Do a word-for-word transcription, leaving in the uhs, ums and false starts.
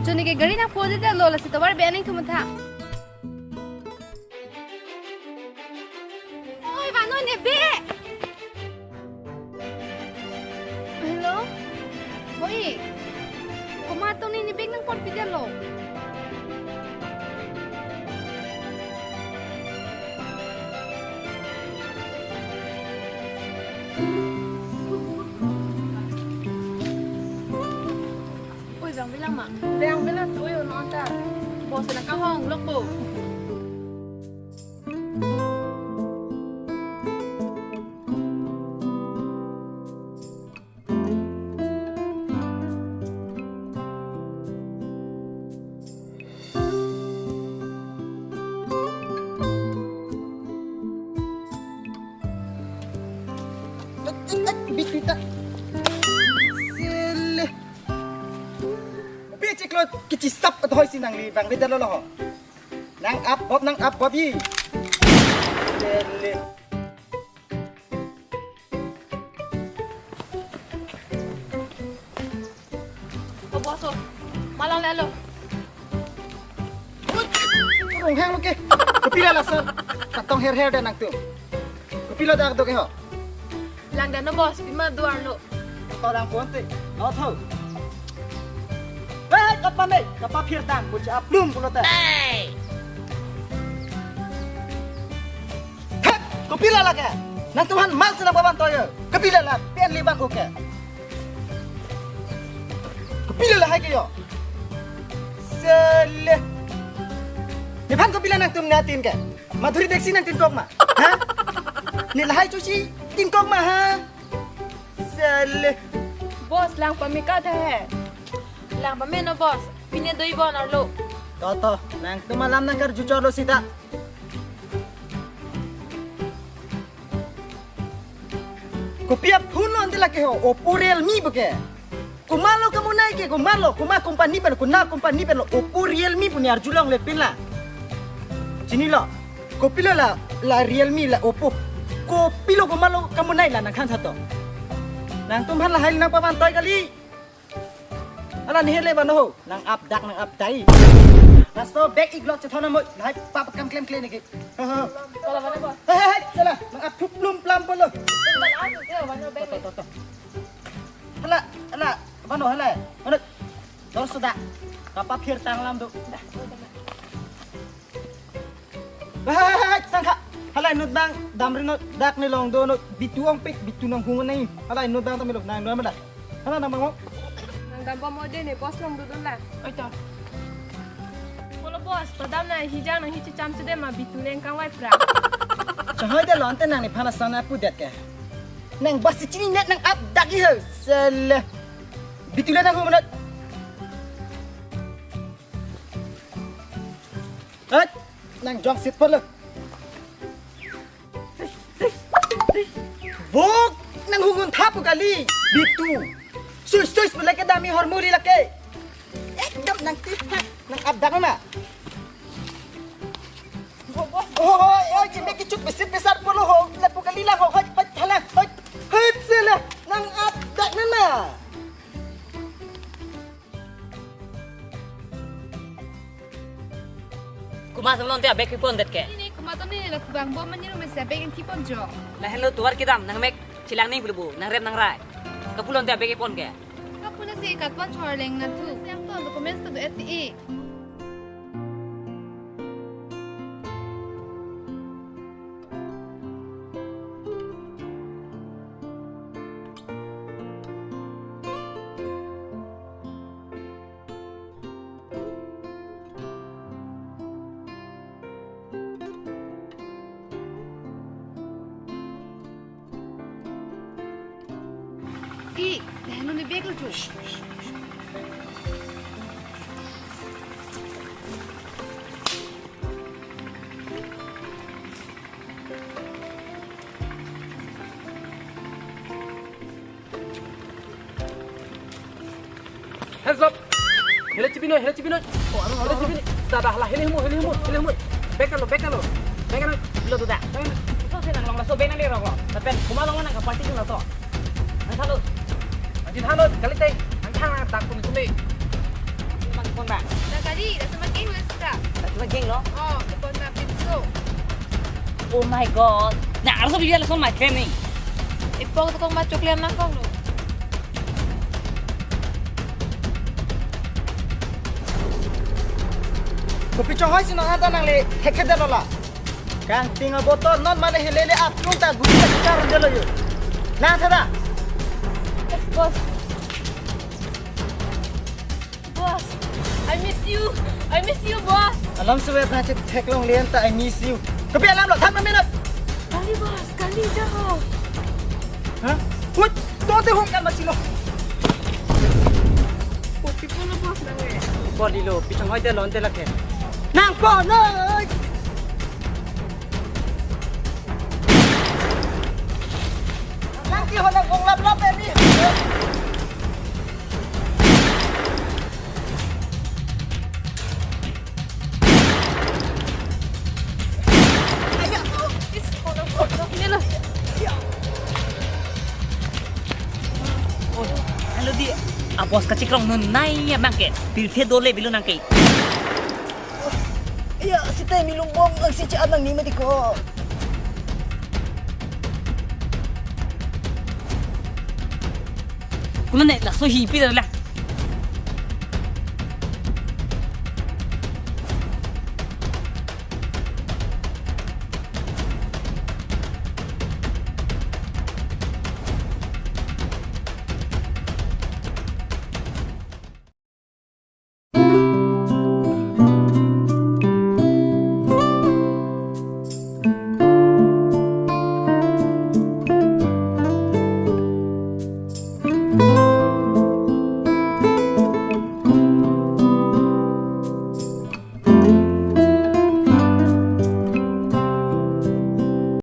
Joni ke gari nangphodedetlo, lasi tovar bag aning thum tha. Oi, vano ne bag. Hello? Oi. Komat tong ne bag nangpon pidetlo? Oi, jang bilang ma. Bilang bilang, oi, non ta. Boss na kahong, lok bo. Bit, bit, bit. Sele. Pi chiklo kechisap athoisi nangli bang bidalo ho. Nang-ap bop, nang-ap bop yi. Sele. O boss o, malang lelo. Rong hang lo ke. Kopilo laso. Katong her her dan nangtum. Kopilo dak do ke ho. Langdam non boss, pima duar lo. Torang ponte. No tho. Weh, katpame, kapaphirtang, bucha aplum pulote. Hey! Hek, kopilo lake? Nangtum aphan mal si nangpavan toyo. Kopilo la, pen liban oke. Kopilo lahai ke yo. Sele. Nephan kopilo nangtum ne atin ke. Madhuri Dixit nangtin kok ma. Ha? Ne lahai chosi tin kok ma ha. Sele. Boss, langpame ka tha he. Langpame non boss. Pine doi bon arlo. To to, nangtum alam nangkarju chorlo sita. Kopi aphone lo ante lake ho, Oppo Realme bo ke. Komatlo kamunai ke, komatlo, komat company pen, kona company pen lo, Oppo Realme pu ne arjulongle pin la. Chinilo, kopilo la, la Realme la Oppo. Kopilo komatlo kamunai la nangkhan tha to. Nangtum aphan lahai nangpavan toi kali. Hala ne hele vano ho, nang-ap dak, nang-ap dai. Laso bag iglok chethon amo, lahai pap kam klem klem niki. Ha, ha. Kalau mana, Bos? Hei, hei, hei, sala, nang-ap thup plum plam polo. Tinggal aku sih, mana bag? To, to, to. Hala, hala, vano hala. Vano. Dor sudah. Kapaphirtang alam do. Dah, udah, Bang. Hai, sangkha. Halai inut abang, damri inut, dak ne long do inut, bitu ongpik, bitu nanghung nai. Halai inut abang tame lo, nang inut abang dak. Hala nang abang mo. Nang dambom ode ne, Bos long dodun la. Oi to. Polo Bos, padam nai hijang nanghi checham sude ma bitu neng kangvai pra. Chahoi de lo ante nang nephan asana pudet ke. Nang bas chini net nang-ap dak iho. Sele. Bitu le nanghung inut. Hei, nang jongsit polo. Vok, nanghung un tha pu kali. Bitu. Sus, sus, pu lake dam-i hormu li lake. Ekdam nang tip hak, nang-ap dak ma. Oh, oh, oh, oh, jimbe kichuk besip besar polo ho. Lapu kali lang ho, hoi, hoi, hala, hoi. Hoi, sele, nang-ap dak ma. Komat atum lo ante abag kepon det ke? Ini, komat atum ne la kubang bom mani rumah si abag ingthipon jo. Lahenlo tovar kedam nangmek chelang ning pulubu nangrem nangrai. Kapu lo ante abag kepon ke? Kapu na si katwan chor leng na thu. Siam to documents to do F T E. Ki, lahenlo ne bag lo jo. Heads up. Hele chibinoi, hele chibinoi. Oh, aro, hele chibinoi. Dada, hala, hele humu, hele humu, hele humu. Bag lo, bag lo. Bag lo. Lo tu da. So se nang long, so bag nang le rong lo. Tapi komat long nang ka party lo to. Nang thalo. Nang thalo, kali tai. Nang thang tak kum kum le. Mang Konba? La kali, la sema geng la sita. La sema geng lo? Oh, ikon ma pinso. Oh my God. Na arso biya lason ma klem ni. Ipok to kong ma chokle nang kong lo. Kopi chonghoi si non anta nangle thekthe detlo la. Kangting aboto non mane helele aplung ta guri ta char detlo yo. Nang thada. Yes, boss. Boss, I miss you. I miss you, boss. Alam suwe aphrang chetheklongle anta I miss you. Kopi alam lo, than ma minute. Kali, boss, kali, jaho. Ha? Hut, to te hong kan masilo. Kopi po lo, boss, nang eh. Bor dilo, pi chonghoi detlo ante lake. Nang po noi. Nang ti ho nang kong lap lap eh ni. Aya, oh, is, oh, no, oh, no, ini lo. Oh, halo di, ah, boss kachikrong non nai ya bangke, pirthe dole bilo nangke. Iya, sita milung bong, ang si cha nang ni mati ko. Kuna ne, laso hipi la.